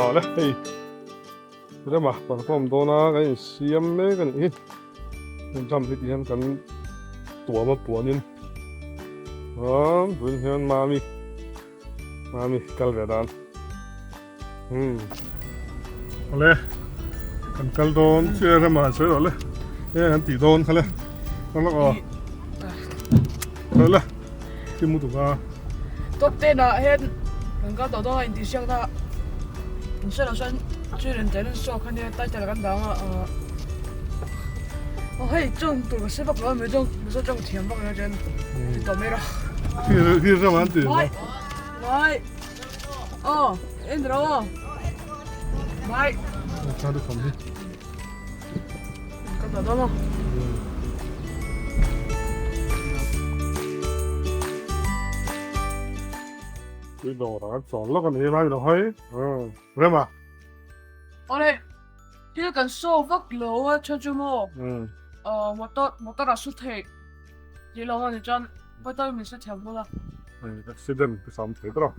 Awle hei rema perform dawn a kan insiam mek a nih hi drum hi ti hian kan tuam a puanin chuan tun hian mami Mami kal ve dan. Hmm. Ole. Kan kal dawn che rama an sawi rawh le. E an ti dawn kha le. Kan lawk aw. Sawi le. Ti mu tuk a. Top 10 ah hian kan kal tawh dawn a intihsiak na in hre lo chuan children talent show kha nia title kan dang a aw hei tawng tur ka hre vak lo a mizo mizo tawng thiam vak lo chuan ti tawh mai rawh. Hi ram an ti. Mai mai aw en ro aw mai. Ka du kham hi. Ka tawh dawn a. Tui dawr ah chawl lawk a ni lai lo hai. Rema. Awle thil kan show vak lo a tha chu maw. Motor motor a su thei tih lo a ni chuan motor min hre thiam bawk a. Accident ka sam thei tawh.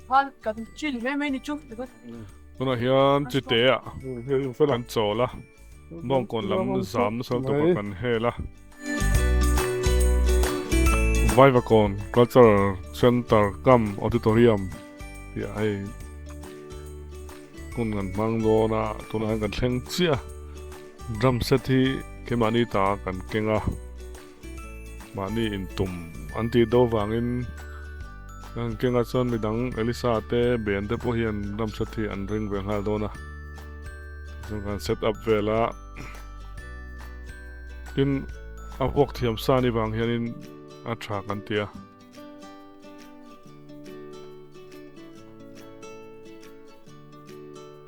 Khan kan chill mai mai ni chu. Tunah hian chite ah kan chawl a, Bawngkawn lam zam nasa lutuk a kan hel a. Vaivakawn Cultural Centre cum Auditorium tih ah hei hun kan hmang dawn a, tunah hian kan thleng chiah a, drum set hi keimahni ta kan keng a. Mahni intum an tih do vangin kan kengah chuan midang Elisa te Ben te pawh hian ramsat hi an ring ve nghal dawn a chuan kan set up vel a tin a vuak thiam sa ni vang hianin a tha kan ti a.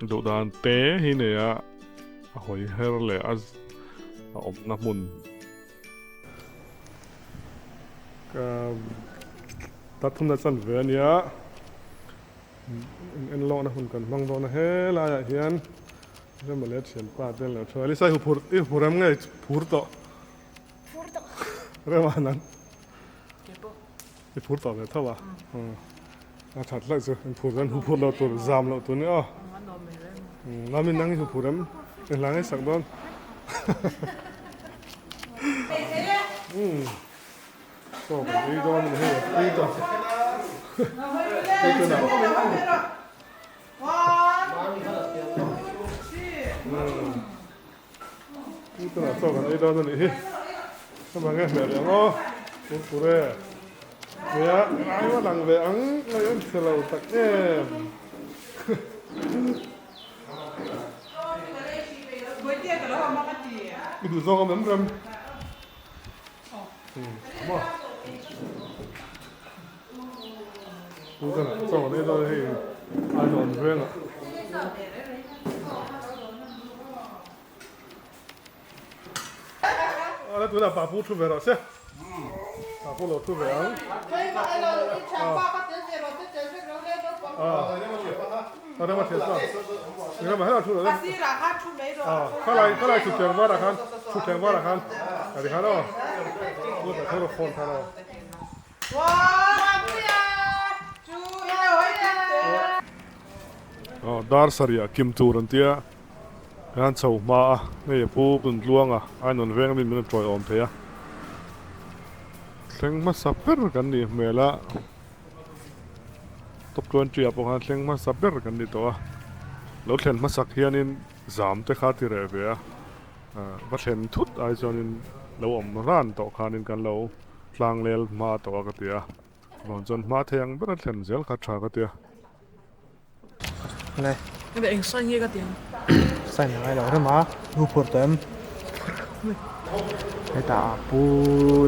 Duh dan te hi nei a a hawi her leh a awmna hmun. Ta thumna chan ve a nia en lawkna hun kan hmang dawn a helaiah hian Rema leh thianpa te an lo thu a Lisa i huphurh i huphurh em nge i phur tawh Rema nan i phur tawh ve tho a a that hlauh chu in phur chuan huphurh loh tur zam loh tur nia aw Mami nang i huphurh em i hla ngei sak dawn Chaw kan ei dawn a ni hei a tui tawh ei tuna Tui tuna chaw kan ei dawn a nih hi hemi ang e hmeh leh ang aw kurkure nia ai va lang ve ang ngaih an chhe lo tak em. I duh zawk awm em rem? Maw? Pu ka nak chaw an ei dawn hei Ainawn vengah. Ala tunah Papu thu ve rawh se. Papu lo thu ve ang. Khalai thutthleng varah khan thutthleng varah khan a ti khan aw phone khan aw. Aw dar sarih ah kim tur an tia khan chho hma a hei a pu kun tluang a ainawn veng ami min rawn tawi awm thei a thleng hmasa ber kan nih hmel a. Top 20 ah pawh khan thleng hmasa ber kan ni tawh a, lo thlen hmasak hianin zam te kha ti reh ve a, va thlen thut ai chuanin lo awm ran tawh khanin kan lo tlang lel hma tawh a ka ti a, vang chuan hma thei ang bera thlen zel kha tha ka ti a. Le. Hei eng sign nge ka ti ang? Sign a ngai lo rem a, nu phur tawh em? Hetah a pu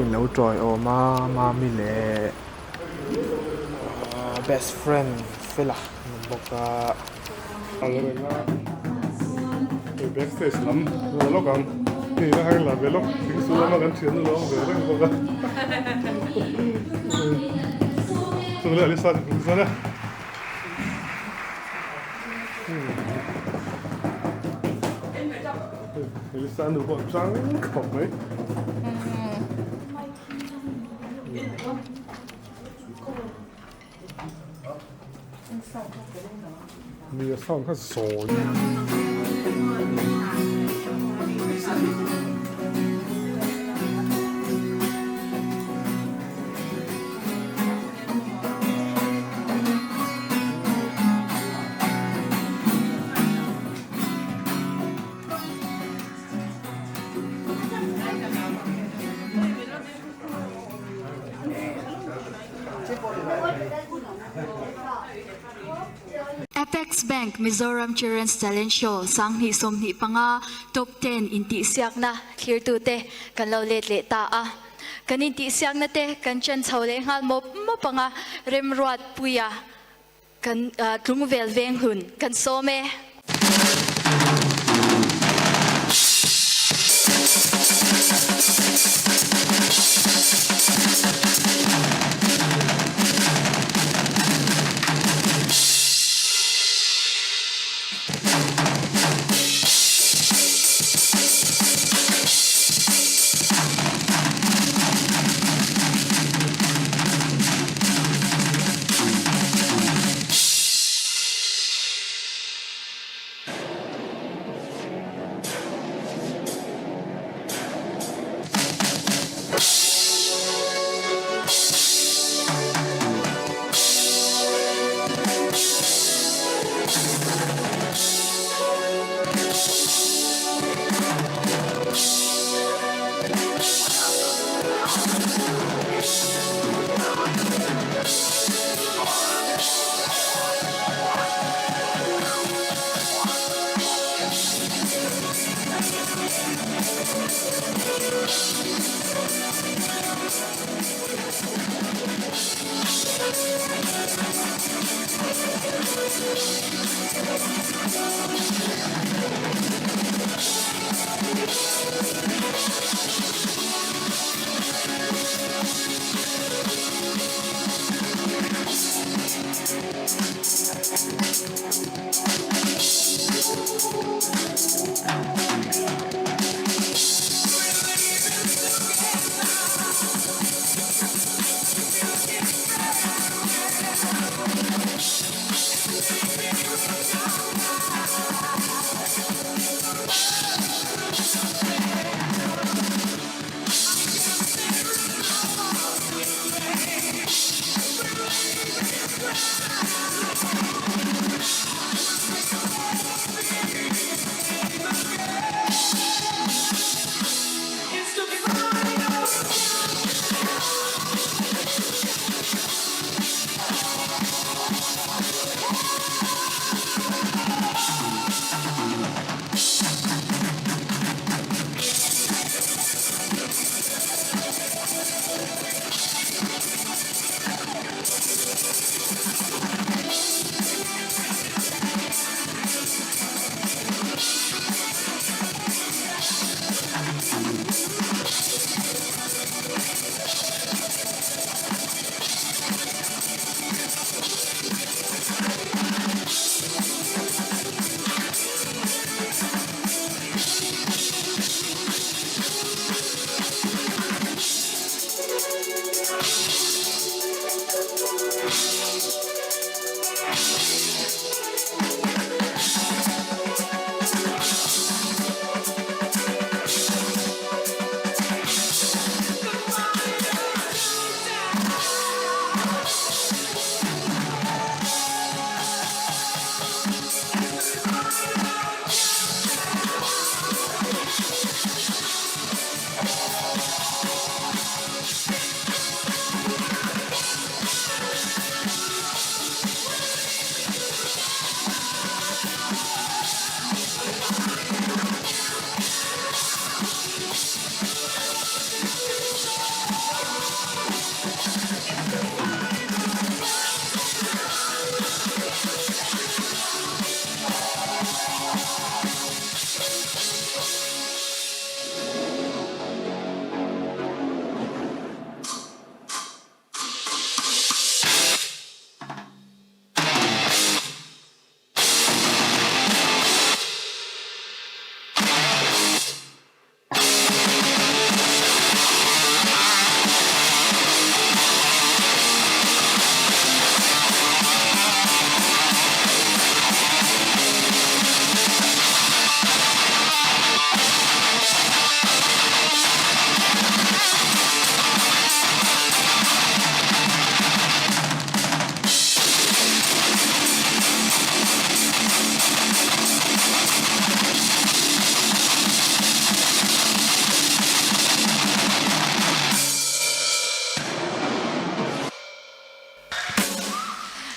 in lo tawi awm a, Mami leh best friend Fela an awm bawk a. A lo reng a, hei backstage lam la lawk ang, hei la hang la ve lawk, thingsul lama kan thiannu lo awm ve reng bawk a. Chu leh Alisa chu hmu zan e. Elisa nu pawh chang khawp mai. Nia sound kha zawi. Apex Bank Mizoram Children's Talent Show 2025 Top Ten intihsiakna thlirtute kan lo let leh ta a. Kan intihsiakna te kan chan chho leh nghal mawp mawp anga remruat puia kan tlungvel veng hlun kan sawm e.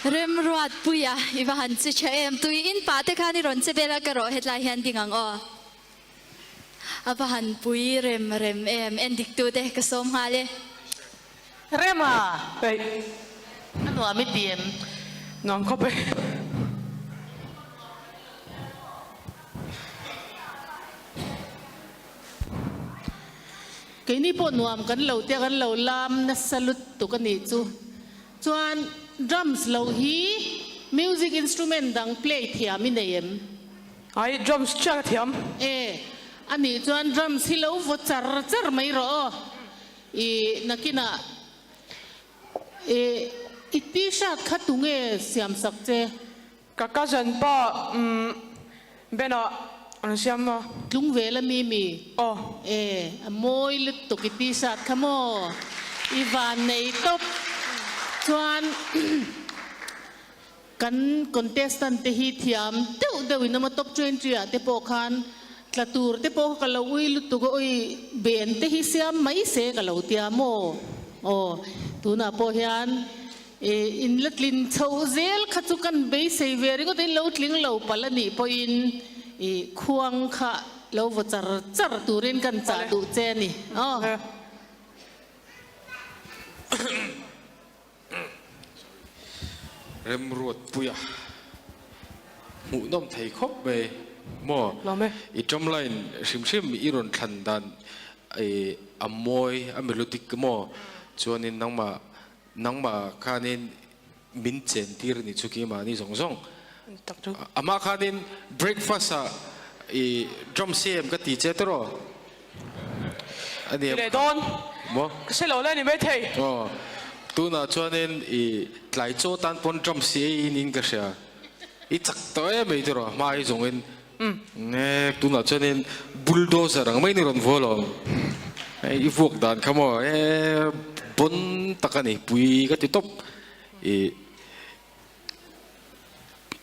Remruatpuia i va han che tha em? Tui in pah te khan i rawn che vel a ka rawh hetlai hian ding ang aw. A va han pui rem rem em? En dik tu te ka sawm nghal e. Rema! Hei. A nuam i ti em? Nuam khawp e. Keini pawh nuam kan lo tia kan lo lam nasa lutuk a nih chu. Chuan drums lo hi music instrument dang play thiam i nei em? Ai drums chiah ka thiam. E, a nih chuan drums hi lo vaw char char mai rawh aw. I nakinah i i t-shirt kha tunge siam sak che? Ka cousin pa umm Ben-ah an siam a. Tlung vel a mi mi? Aw. E, a mawi lutuk i t-shirt kha maw? I van nei tawp. Chuan kan contestant te hi thiam deuh deuh in awm a, top 20 ah te pawh khan tla tur te pawh kha ka lo ui lutuk a, ui ben te hi siam mai se ka lo tia maw? Aw, tunah pawh hian I in la tlin chhoh zel kha chu kan beisei ve ringawt a, in lo tling lo palh a nih pawhin i khuang kha lo vaw char char turin kan chah duh che a ni. Aw. Remruatpuia hmuhnawm thei khawp mai maw? I drumline hrim hrim i rawn thlan dan i a mawi a melodic maw? Chuanin nangmah Nangmah khanin min chen tir ni chu keimahni zawng zawng. Amah khanin breakfast ah i drum siam ka ti che tawh a ni Leh dawn. Maw? Ka hre lo le ni maithei. Aw. Tunah chuanin i tlai chaw tan pawn drum si ei in in ka hria. I chak tawh em mai tawh hma hi zawngin. Nge tunah chuanin bulldozer ang mai ni rawn vual awm. I vuak dan kha maw e bon tak a ni pui ka ti tawp i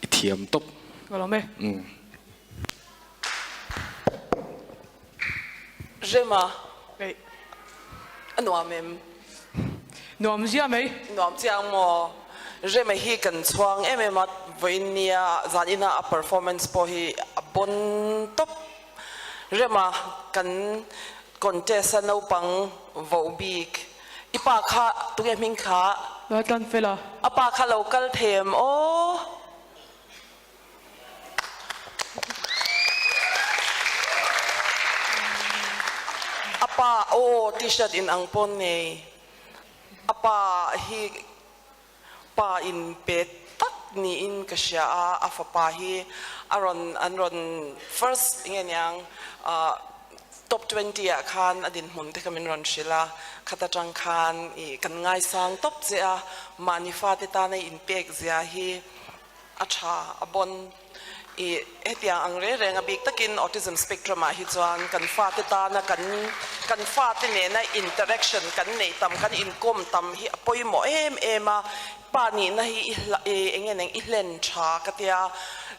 i thiam tawp. Ka lawm e. Rema. Ei. A nuam em? Nuam zia mai. Nuam chiang maw? Rema hi kan chhuang em em a, vawiin nia zan ina a performance pawh hi a bon tawp. Rema kan contest a naupang voh bik. I pa kha tunge hming kha? Laltlan Fela. A pa kha lo kal thei em aw? A pa aw t-shirt in ang pawn nei. A pa hi pa in pe tak niin ka hria a, a fapa hi a rawn an rawn first nge niang ah top 20 ah khan a dinhmun te kha min rawn hrilh a, khat atang khan ih kan ngaisang tawp che a, mahni fate tana inpek zia hi A tha a bon. I hetiang ang reng reng a bik takin autism spectrum ah hi chuan kan fate tana kan kan fate nena interaction kan neih tam kan inkawm tam hi a pawimawh em em a, pa nihna hi i hla i eng nge neng i hlen tha ka tia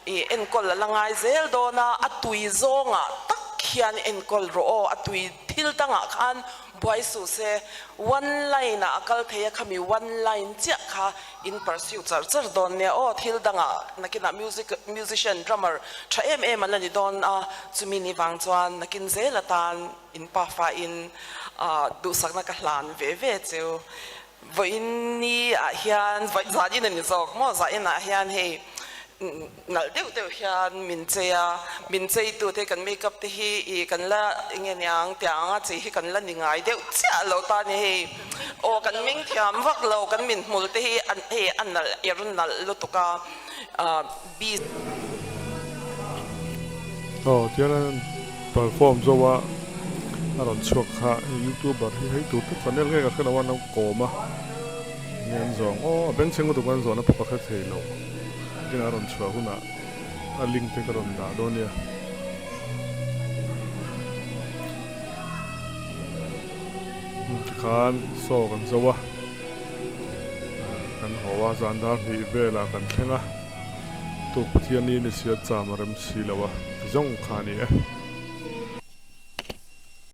i enkawl a la ngai zel dawn a, a tui zawngah tak hian enkawl rawh aw, a tui thil dangah khan Buai suh se, one line ah a kal thei a, khami one line chiah kha in pursue char char dawn nia aw, thil dangah nakinah music musician drummer tha em em an la ni dawn a, chumi ni vang chuan nakin zel atan in pafa in duhsakna ka hlan ve ve cheu. Vawiin ni ah hian, vawi zan in a ni zawk maw, zan in ah hian hei nalh deuh deuh hian min chei a, min chei tu te kan make up te hi ih kan la eng nge niang tiang anga chei hi kan la ni ngai deuh chiah lo ta ni hei, aw kan meng thiam vak lo kan min hmul te hi hei a nalh er nalh lutuk a, bi. Aw tiang an perform zo a a rawn chhuak kha youtuber hi hei tur te channel nge ka hre lo a an lo kawm a enge an zawng aw a bengchheng lutuk an zawhna pawh ka hre thei lo tin a rawn chhuah hunah a link te ka rawn dah dawn nia. Tikhan saw kan zo a kan haw a zan dar hnih velah kan thleng a. Tuk Pathian ni ni sia cham a rem si lo a, ti zawng kha a ni e.